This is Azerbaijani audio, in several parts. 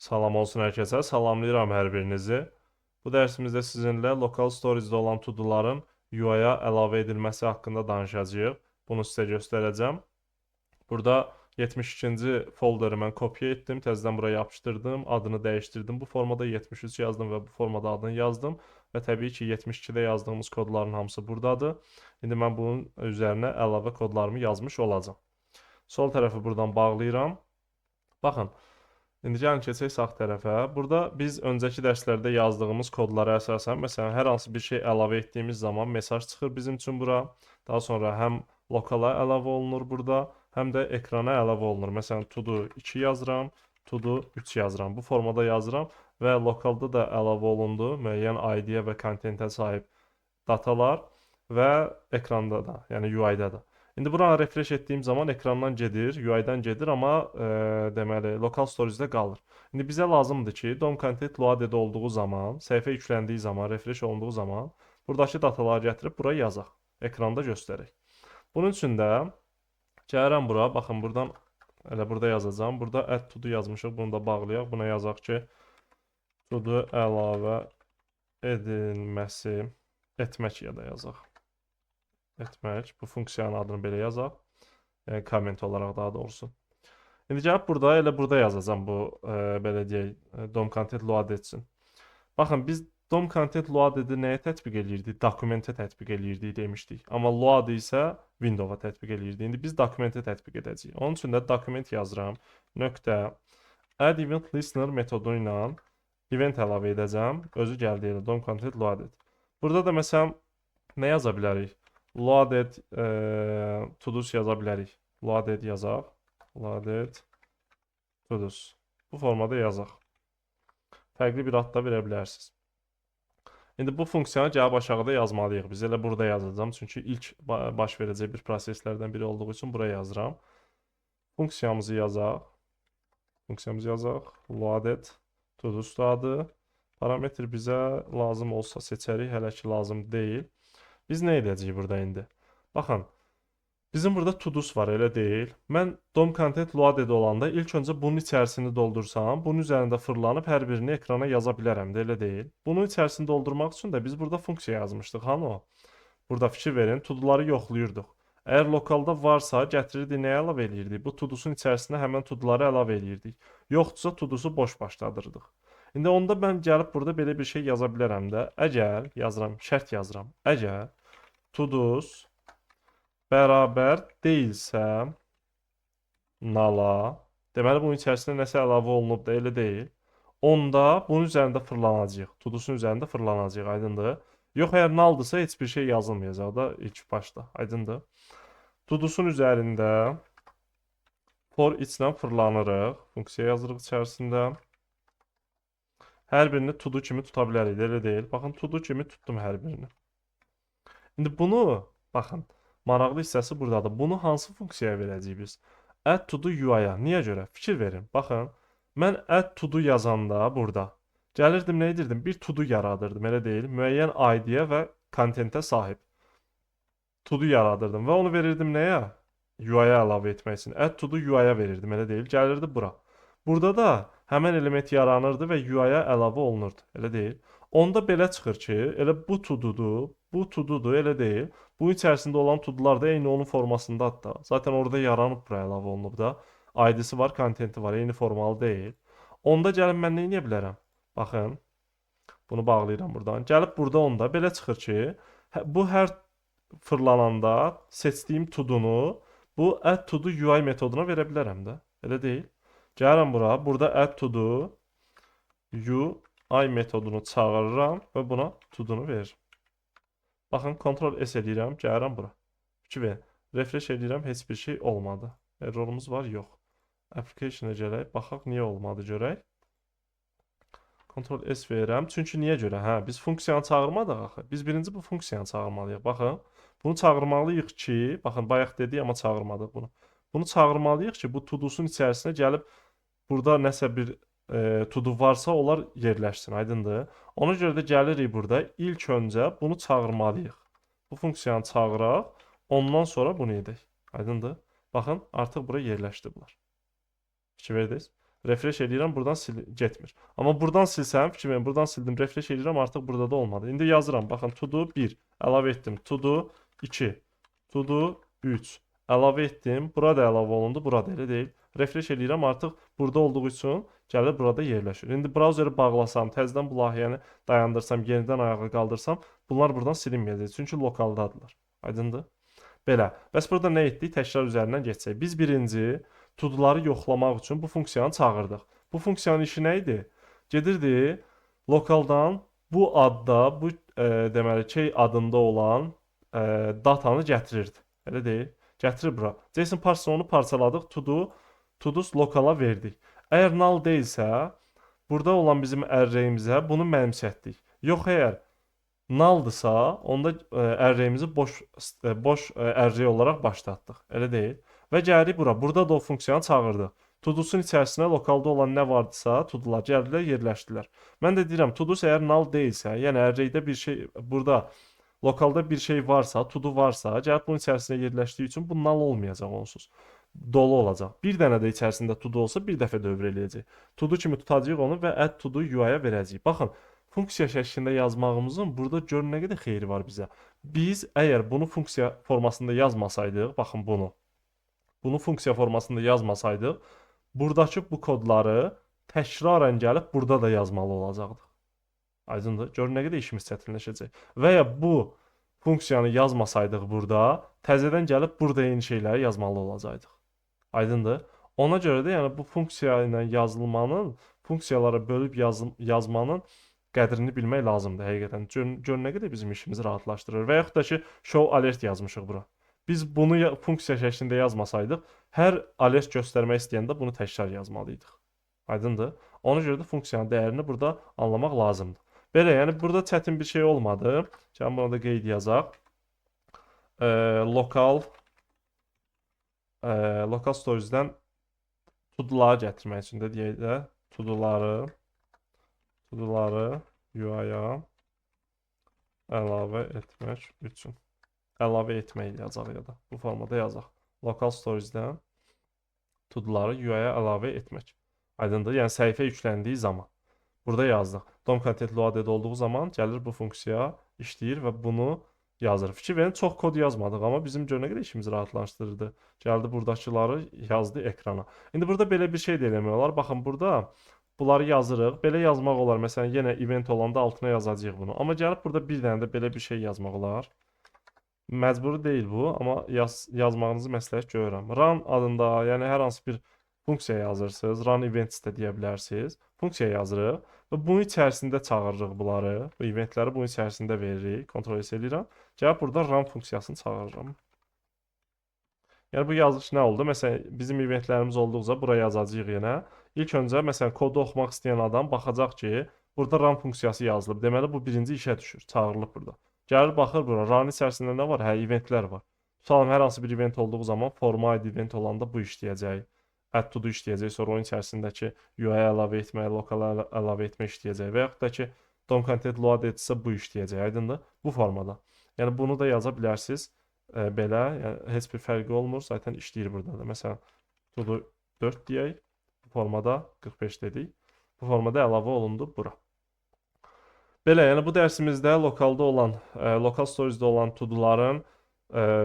Salam olsun hər kəsə. Salamlayıram hər birinizi. Bu dərsimizdə sizinlə local storage-də olan to-do-ların UI-ya əlavə edilməsi haqqında danışacağıq. Bunu sizə göstərəcəm. Burada 72-ci folderi mən kopya etdim, təzədən bura yapışdırdım, adını dəyişdirdim. Bu formada 73 yazdım və bu formada adını yazdım və təbii ki, 72-də yazdığımız kodların hamısı buradadır. İndi mən bunun üzərinə əlavə kodlarımı yazmış olacağam. Sol tərəfi buradan bağlayıram. Baxın, İndi gəlin keçək sağ tərəfə. Burada biz öncəki dərslərdə yazdığımız kodlara əsasən, məsələn, hər hansı bir şey əlavə etdiyimiz zaman mesaj çıxır bizim üçün bura. Daha sonra həm lokala əlavə olunur burada, həm də ekrana əlavə olunur. Məsələn, to-do 2 yazıram, to-do 3 yazıram. Bu formada yazıram və lokalda da əlavə olundu müəyyən ID-yə və kontentə sahib datalar və ekranda da, yəni UI-da da. İndi buranı refresh etdiyim zaman ekrandan gedir, UI-dan gedir, amma deməli local storage-də qalır. İndi bizə lazımdır ki, DOM content loaded olduğu zaman, səhifə yükləndiyi zaman, refresh olunduğu zaman buradakı dataları gətirib bura yazaq, ekranda göstərək. Bunun üçün də gəlirəm bura, baxın, buradan elə burada yazacağam. Burada add to do yazmışıq, bunu da bağlayaq. Buna yazaq ki, to do əlavə edilməsi, etmək ya da yazaq, etmək. Bu funksiyanın adını belə yazaq. Yəni comment olaraq daha doğrusu. İndi gəlib burada, elə burada yazacağam bu belə deyək, DOM content load etsin. Baxın, biz DOM content loaded-i nəyə tətbiq eləyirdik? Dokumentə tətbiq eləyirdik demişdik. Amma load isə window-a tətbiq eləyirdik. İndi biz dokumentə tətbiq edəcəyik. Onun üçün də document yazıram. Nöqtə add event listener metodu ilə event əlavə edəcəm. Özü gəldi elə DOM content loaded. Burada da məsələn nə yaza bilərik? Loaded todos yaza bilərik. Loaded yazaq. Loaded todos. Bu formada yazaq. Fərqli bir ad da verə bilərsiniz. İndi bu funksiyanı gəlib aşağıda yazmalıyıq. Biz elə burada yazacağam. Çünki ilk baş verəcək bir proseslərdən biri olduğu üçün buraya yazıram. Funksiyamızı yazaq. Funksiyamızı yazaq. Loaded todos adı. Parametr bizə lazım olsa seçərik. Hələ ki lazım deyil. Biz nə edəcəyik burada indi? Baxın, bizim burada todos var, elə deyil. Mən DOM content loaded olanda ilk öncə bunun içərisini doldursam, bunun üzərində fırlanıb hər birini ekrana yaza bilərəm də, elə deyil. Bunun içərisini doldurmaq üçün də biz burada funksiya yazmışdıq. Hanı o? Burada fikir verin, todoları yoxlayırdıq. Əgər lokalda varsa, gətirirdik, nəyə əlavə eləyirdik? Bu todosun içərisinə həmən todoları əlavə eləyirdik. Yoxdursa, todosu boş başladırdıq. İndi onda mən gəlib burada belə bir şey yaza bilərəm də. Əgər yazıram, şərt yazıram. Əgər todos bərabər deyilsə null-a, deməli bunun içərisinə nəsə əlavə olunub da, elə deyil. Onda bunun üzərində fırlanacağıq. Todosun üzərində fırlanacağıq, aydındır? Yox, əgər nulldırsa heç bir şey yazılmayacaq da ilk başda, aydındır? Todosun üzərində for each-lə fırlanırıq. Funksiya yazırıq içərisində. Hər birini todo kimi tuta bilərik, elə deyil. Baxın, todo kimi tutdum hər birini. İndi bunu, baxın, maraqlı hissəsi buradadır. Bunu hansı funksiyaya verəcəyik biz? Add to do UI-ya. Niyə görə? Fikir verin. Baxın, mən add to do yazanda burada gəlirdim, nə edirdim? Bir to do yaradırdım, elə deyil. Müəyyən ID-yə və kontentə sahib. To do yaradırdım və onu verirdim nəyə? UI-ya əlavə etmək üçün. Add to do UI-ya verirdim, elə deyil. Gəlirdi bura. Burada da həmən element yaranırdı və UI-ya əlavə olunurdu. Elə deyil. Onda belə çıxır ki, elə bu tododur, bu tododur, elə deyil. Bu içərisində olan todolar da eyni onun formasındadır da. Zaten orada yaranıb bura əlavə olunub da. ID-si var, kontenti var, eyni formalı deyil. Onda gəlin mən nə edə bilərəm? Baxın. Bunu bağlayıram buradan. Gəlib burada onda belə çıxır ki, bu hər fırlananda seçdiyim todunu bu add to do UI metoduna verə bilərəm də. Elə deyil. Gəlirəm bura. Burada add to do UI metodunu çağırıram və buna todunu verirəm. Baxın, Ctrl S eləyirəm, gəlirəm bura. Fikir verin. Refresh eləyirəm, heç bir şey olmadı. Errorumuz var, yox. Application-a gələk, baxaq niyə olmadı görək. Ctrl S verirəm. Çünki niyə görə? Hə, biz funksiyanı çağırmadıq axı. Biz birinci bu funksiyanı çağırmalıyıq. Baxın, bunu çağırmalıyıq ki, baxın, bayaq dedik, amma çağırmadıq bunu. Bunu çağırmalıyıq ki, bu todosun içərisinə gəlib burada nəsə bir todo varsa onlar yerləşsin, aydındır? Ona görə də gəlirik burada ilk öncə bunu çağırmalıyıq. Bu funksiyanı çağıraq, ondan sonra bunu edək. Aydındır? Baxın, artıq bura yerləşdi bunlar. Fikir verdiniz? Refresh eləyirəm, buradan getmir. Amma buradan silsəm, fikir verin, buradan sildim, refresh eləyirəm, artıq burada da olmadı. İndi yazıram, baxın, to-do 1, əlavə etdim, to-do 2, to-do 3, əlavə etdim, burada əlavə olundu, burada elə deyil. Refresh eləyirəm, artıq burada olduğu üçün gəlir burada yerləşir. İndi brauzeri bağlasam, təzədən bu layihəni dayandırsam, yenidən ayağa qaldırsam, bunlar buradan silinməyəcək. Çünki lokaldadırlar. Aydındır? Belə. Bəs burada nə etdik? Təkrar üzərindən keçsək. Biz birinci to-do'ları yoxlamaq üçün bu funksiyanı çağırdıq. Bu funksiyanın işi nə idi? Gedirdi lokaldan bu adda, bu deməli key adında olan datanı gətirirdi. Elə deyil? Gətirir bura. JSON parser onu parçaladıq, to-do, to-dos lokala verdik. Əgər null deyilsə, burada olan bizim array-imizə bunu mənimsətdik. Yox, əgər nulldırsa, onda array-imizi boş array olaraq başlatdıq. Elə deyil? Və gəlirik bura. Burada da o funksiyanı çağırdıq. To-dos'un içərisinə lokalda olan nə vardısa, to-do'lar gəldilər, yerləşdilər. Mən də deyirəm, to-dos əgər null deyilsə, yəni array-də bir şey, burada lokalda bir şey varsa, to-do varsa, gəlib bunun içərisinə yerləşdiyi üçün bu null olmayacaq onsuz. Dolu olacaq. Bir dənə də içərisində to-do olsa bir dəfə dövr eləyəcək. To-do kimi tutacağıq onu və add to-do UI-ya verəcəyik. Baxın, funksiya şəklində yazmağımızın burada gör nə qədər xeyri var bizə. Biz əgər bunu funksiya formasında yazmasaydıq, baxın bunu. Bunu funksiya formasında yazmasaydıq, buradakı bu kodları təkrarən gəlib burada da yazmalı olacaqdıq. Aydındır? Gör nə qədər işimiz çətinləşəcək. Və ya bu funksiyanı yazmasaydıq burada, təzədən gəlib burada eyni şeyləri yazmalı olacaqdıq. Aydındır? Ona görə də yəni bu funksiya ilə yazılmanın, funksiyalara bölüb yazmanın qədrini bilmək lazımdır həqiqətən. Gör nə qədər bizim işimizi rahatlaşdırır. Və yaxud da ki, show alert yazmışıq bura. Biz bunu funksiya şəklində yazmasaydıq, hər alert göstərmək istəyəndə bunu təkrar yazmalıydıq. Aydındır? Ona görə də funksiyanın dəyərini burada anlamaq lazımdır. Belə, yəni burada çətin bir şey olmadı. Gəlin buna da qeyd yazaq. Local storage-dən to-do'ları gətirmək üçün də deyək də to-do'ları UI-ya əlavə etmək üçün. Əlavə etmək yazaq ya da bu formada yazaq. Local storage-dən to-do'ları UI-ya əlavə etmək. Aydındır? Yəni səhifə yükləndiyi zaman. Burada yazdıq. DOM content loaded olduğu zaman gəlir bu funksiya işləyir və bunu yazır. Fikir verin, çox kod yazmadıq, amma bizim gör nə qədər işimizi rahatlaşdırdı. Gəldi buradakıları yazdı ekrana. İndi burada belə bir şey də eləmək olar. Baxın, burada bunları yazırıq. Belə yazmaq olar. Məsələn, yenə event olanda altına yazacağıq bunu. Amma gəlib burada bir dənə də belə bir şey yazmaq olar. Məcburi deyil bu, amma yazmağınızı məsləhət görürəm. Run adında, yəni hər hansı bir funksiya yazırsınız. Run events də deyə bilərsiniz. Funksiya yazırıq və bunun içərisində çağırırıq bunları. Bu eventləri bunun içərisində veririk. Ctrl S eləyirəm. Gəlib burada run funksiyasını çağırıram. Yəni bu yazış nə oldu? Məsələn, bizim eventlərimiz olduqca bura yazacağıq yenə. İlk öncə məsələn kodu oxumaq istəyən adam baxacaq ki, burada run funksiyası yazılıb. Deməli bu birinci işə düşür, çağırılıb burada. Gəlir baxır bura, run içərisində nə var? Hə, eventlər var. Tutalım hər hansı bir event olduğu zaman forma ID event olanda bu işləyəcək. Add to do işləyəcək, sonra onun içərisindəki UI əlavə etmək, lokal əlavə etmək işləyəcək və yaxud da ki DOM content load etsə bu işləyəcək. Aydındır? Bu formada. Yəni bunu da yaza bilərsiniz. Belə, yəni heç bir fərqi olmur. Zaten işləyir burada da. Məsələn, to do 4 deyək. Bu formada 45 dedik. Bu formada əlavə olundu bura. Belə, yəni bu dərsimizdə lokalda olan, local storage-də olan to-do'ların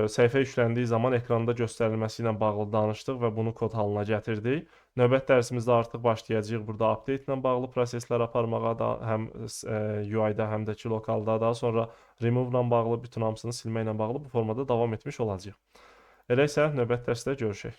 səhifə yükləndiyi zaman ekranda göstərilməsi ilə bağlı danışdıq və bunu kod halına gətirdik. Növbəti dərsimizdə artıq başlayacağıq burada update ilə bağlı proseslər aparmağa da həm UI-da, həm də ki lokalda, daha sonra remove ilə bağlı bütün hamısını silməklə bağlı bu formada davam etmiş olacağıq. Elə isə növbəti dərsdə görüşək.